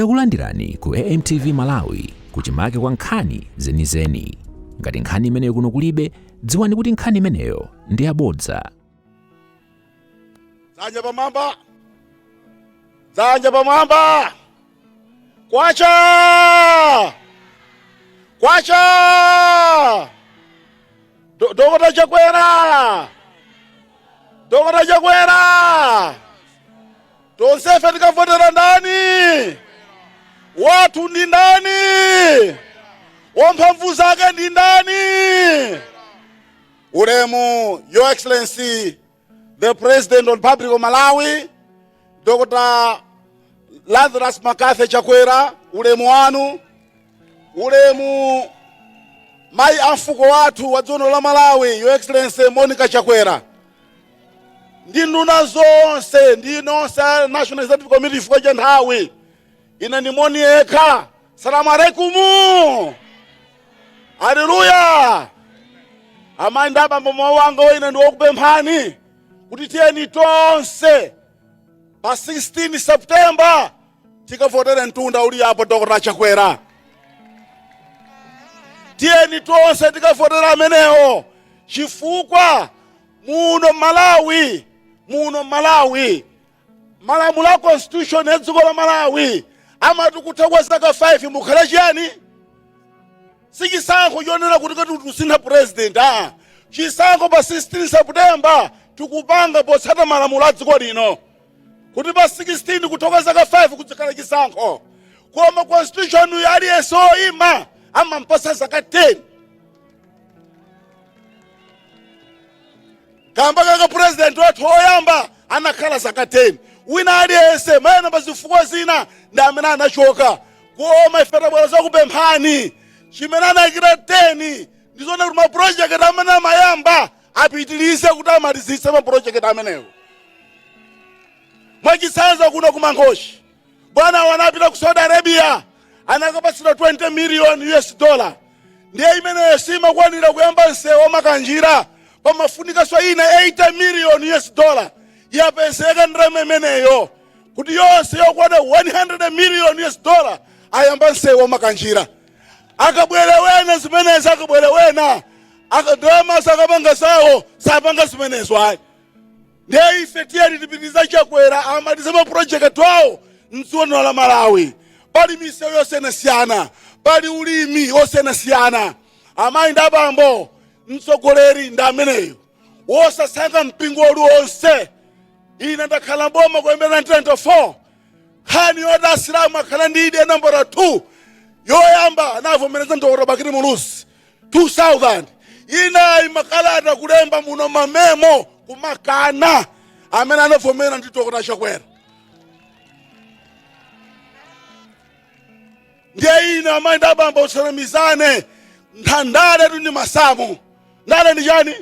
Takulandirani ku AMTV Malawi kuchimake kwa nkhani zenizeni. Ngati nkhani imeneyo kuno kulibe, dziwani kuti nkhani imeneyo ndi yabodza. Dzanja pamwamba, dzanja pamwamba, kwacha kwacha! Dokota Chakwera, Dokota Chakwera, tonsefe tikavotera ndani? Wathu ndi ndani? Wamphamvu zake ndi ndani? Ulemu, Your Excellency the President of Republic of Malawi, Dr. Lazarus McCarthy Chakwera, ulemu wanu. Ulemu mayi amfuko wathu wa dziko la Malawi, Your Excellency Monica Chakwera, ndi nduna zonse ndi nonse a National Executive Committee, chifukwa cha nthawi ine ndi moni yekha. Salamu alaikumu, haleluya. Amayi ndi abambo, mawu anga ine ndi wokupemphani kuti tiyeni tonse pa 16 September tikavotere mtunda uli apo, Dr. Chakwera. Tiyeni tonse tikavotera amenewo, chifukwa muno Malawi malamulo a constitution ya dziko la Malawi amati kutha kwa zaka 5 mukhala chiyani? Si chisankho chonena kuti kati tusintha president. Chisankho pa 16 September tikupanga potsata malamulo a dziko lino kuti pa 16 kutha zaka 5 kudzakhala chisankho, koma constitution uyu aliyense oyima amampasa zaka 10. Kamba kaka president wathu oyamba anakhala zaka 10, wina aliyense mayena pa zifukwa zina ndi amene anachoka. Koma ife tabwera zakupemphani, chimene anayikira 10 ndizona kuti mapurojekiti amene amayamba apitirize kuti amalizitse mapurojekiti amenewo. Mwachitsanzo, kuno kuMangochi, bwana wanapita ku Saudi Arabia, anakapatsidwa 20 million US dollar. Ndiye imeneyo simakwanira kuyamba msewu waMakanjira, pamafunikanso ina 80 million US dollar. Yapezeka ndalama imeneyo kuti yonse yokwana 100 million US dollar, ayamba msewu waMakanjira. Akabwere wena zimenezi, akabwere wena ndalama akapanga zawo, sapanga zimenezo ayi. Ndiye ife tiyeni tipitiriza Chakwera amalize mapurojekiti awo mdziko la Malawi. Pali misewu yosiyanasiyana, pali ulimi osiyanasiyana. Amayi ndi abambo, mtsogoleri ndi ameneyo wosasankha mpingo uliwonse. Ine ndakhala mboma kuyambira 1994. Nkhani yoti Asilamu akhala ndi Idi nambala 2, yoyamba anavomereza Dr. Bakili Muluzi 2000. Inayi makalata kulemba muno, mamemo kumakana, amene anavomera ndi Dr. Chakwera. Ndiye ine, amayi ndi abambo, usanamizane, ndale tu ndi masamu. Ndale ndi chani?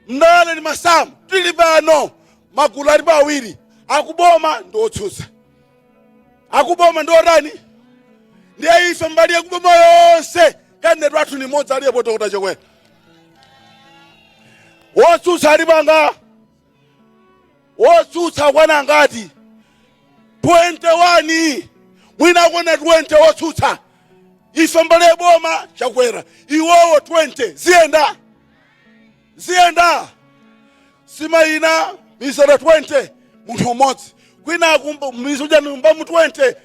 Ndale ndi masamu. Tili pano magulu alipo awiri, akuboma ndi otsutsa. Akuboma ndi otani? Ndiye ife mbali yakuboma yonse candidate wathu ni mmodzi, aliyepo Dr. Chakwera. Wotsutsa alipanga, wotsutsa akwana ngati 21, mwina akwana 20 wotsutsa. Ife mbali ya boma Chakwera, iwowo 20. Ziyenda, ziyenda. Simayina mizere 20, munthu umodzi kwina mizuja nyumba mu 20,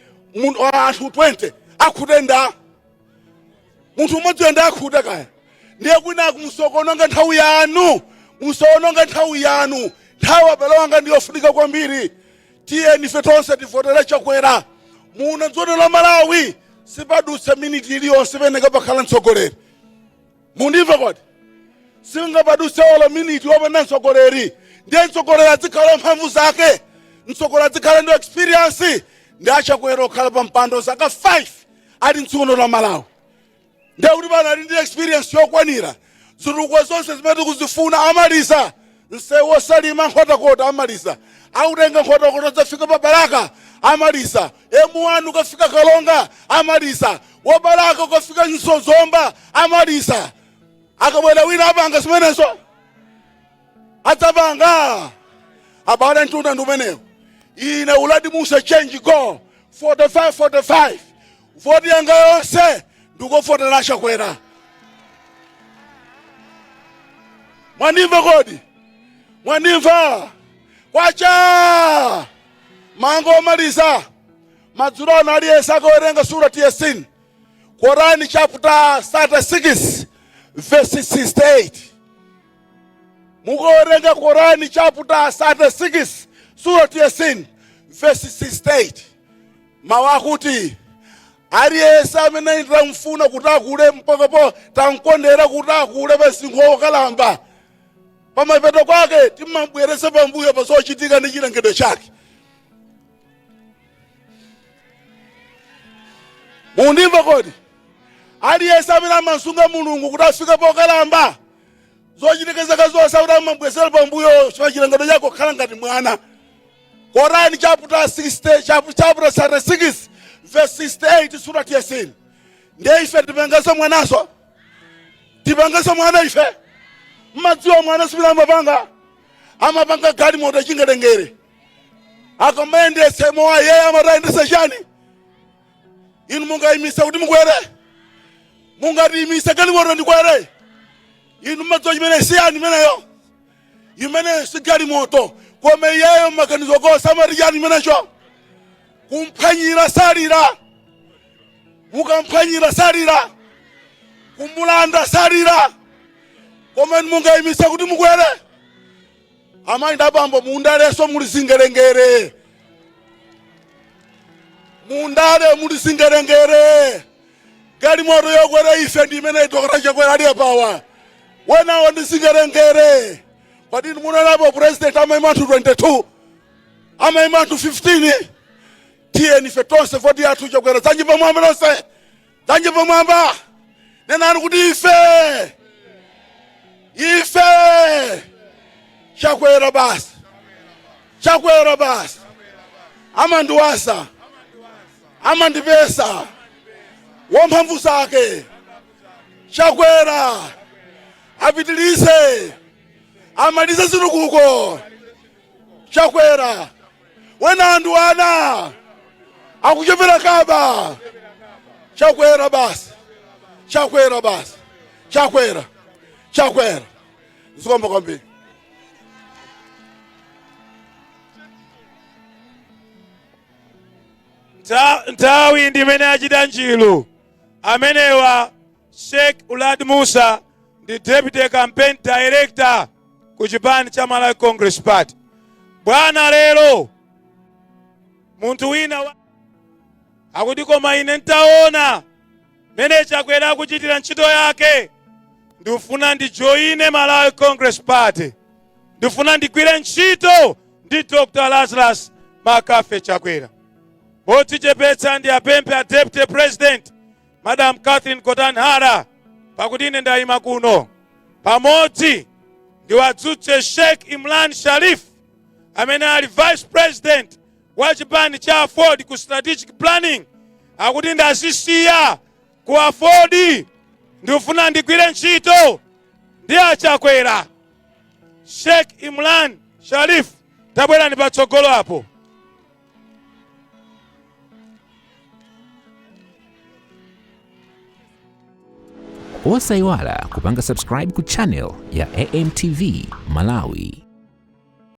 anthu 20 akhutenda, munthu umodzi yenda akhuta kaya. Ndiye kwina musokononga nthawi yanu, musokononga nthawi yanu. Nthawi, abale wanga, ndiyofunika kwambiri. Tiyeni ife tonse tivotera Chakwera. Muno dziko la Malawi sipadutsa miniti iliyonse pene kapakhala mtsogoleri. Mundimva kodi? Singapadutse olo miniti wopanda mtsogoleri. Ndiye mtsogoleri azikhala mphamvu zake, mtsogoleri azikhala ndi experience. Ndi aChakwera okhala pa mpando zaka 5 ali mdziko la Malawi, ndiye kuti pano ali ndi experience yokwanira. Zitukuko zonse zimene tikuzifuna amaliza. Msewu wosalima Nkhotakota amaliza, autenga Nkhotakota zafika pa Balaka amaliza, M1 ukafika Kalonga amaliza, waBalaka ukafika Nsozomba amaliza. Akabwera wina apanga zimenezo? Adzapanga? Abale, mtunda ndi umenewo. Ine Uladi Musa, change go. 45 45 voti yanga yonse ndikuvotera Chakwera. Mwandimva kodi? Mwandimva? Kwacha mango omaliza madzulo ano, aliyense akawerenga Surati Yasin, Korani chapter 36 verse 68. Mukawerenga Korani chapter 36, Surati Yasin, verse 68, mawu akuti aliyense amene tamfuna kuti akule mpakapo tamkondera kuti akule pa wokalamba, pamapeto kwake timabwerese pambuyo pa zochitika ndi chilengedwe chake. Mundimva kodi? Aliyense amene amasunga Mulungu kuti afike pokalamba, zochitika zake zonse kuti amabwezera pambuyo pa chilengedwe chake kukhala ngati mwana. Korani chapter 60, chapter 36 verse 68, Surati Yasin. Ndiye ife tipangenso mwanaso, tipangenso mwana ife. Mmadziwa mwana simene amapanga, amapanga galimoto chingelengere, akamayendetse mowa yeye amatayendesa chani? Inu mungayimisa kuti mukwere? Mungatiyimise galimoto ndikwere? Inu mmadziwa chimene siyani imeneyo? Imeneyo si galimoto, koma iyeyo maganizo konse amati chani imenecho? Kumphwanyira salira, mukamphwanyira salira, kumulanda salira, koma inu mungayimisa kuti mukwere? Amayi ndi abambo, mundaleso muli zingerengere, mundale muli zingerengere. Galimoto yokwera ife ndi imene Dr. Chakwera ali apawa, wenawo ndi zingerengere. Kwadini munaonapo president amayima anthu 22, amayima anthu 15? Tiyeni ife tonse voti yathu Chakwera. Dzanja pamwamba nonse, dzanja pamwamba, nenani kuti ife, ife Chakwera basi, Chakwera basi. Amandiwasa, amandipesa wamphamvu zake. Chakwera apitilize, amalize zitukuko. Chakwera wena anthu ana akuchepera kaba. Chakwera basi, Chakwera basi, Chakwera, Chakwera. Zikomo kwambiri. Nthawi ndimene achita njilu amenewa. Sheikh Ulad Musa ndi deputy campaign director ku chipani cha Malawi Congress Party. Bwana, lero munthu wina akuti, "Koma ine ntaona mene Chakwera akuchitira ntchito yake, ndifuna ndijoyine Malawi Congress Party, ndifuna ndigwire ntchito ndi Dr. Lazarus Makafe Chakwera." Motichepetsa ndi apemphe a deputy president, Madam Catherine Gotani Hara, pakuti ine ndayima kuno pamodzi ndiwadzutse Sheikh Imran Sharif amene ali vice president wa chipani cha AFORD ku strategic planning, akuti, "Ndazisiya ku AFORD, ndifuna ndigwire ntchito ndi aChakwera." Sheikh Imran Sharif, tabwerani patsogolo apo. Osayiwala kupanga subscribe ku channel ya AMTV Malawi.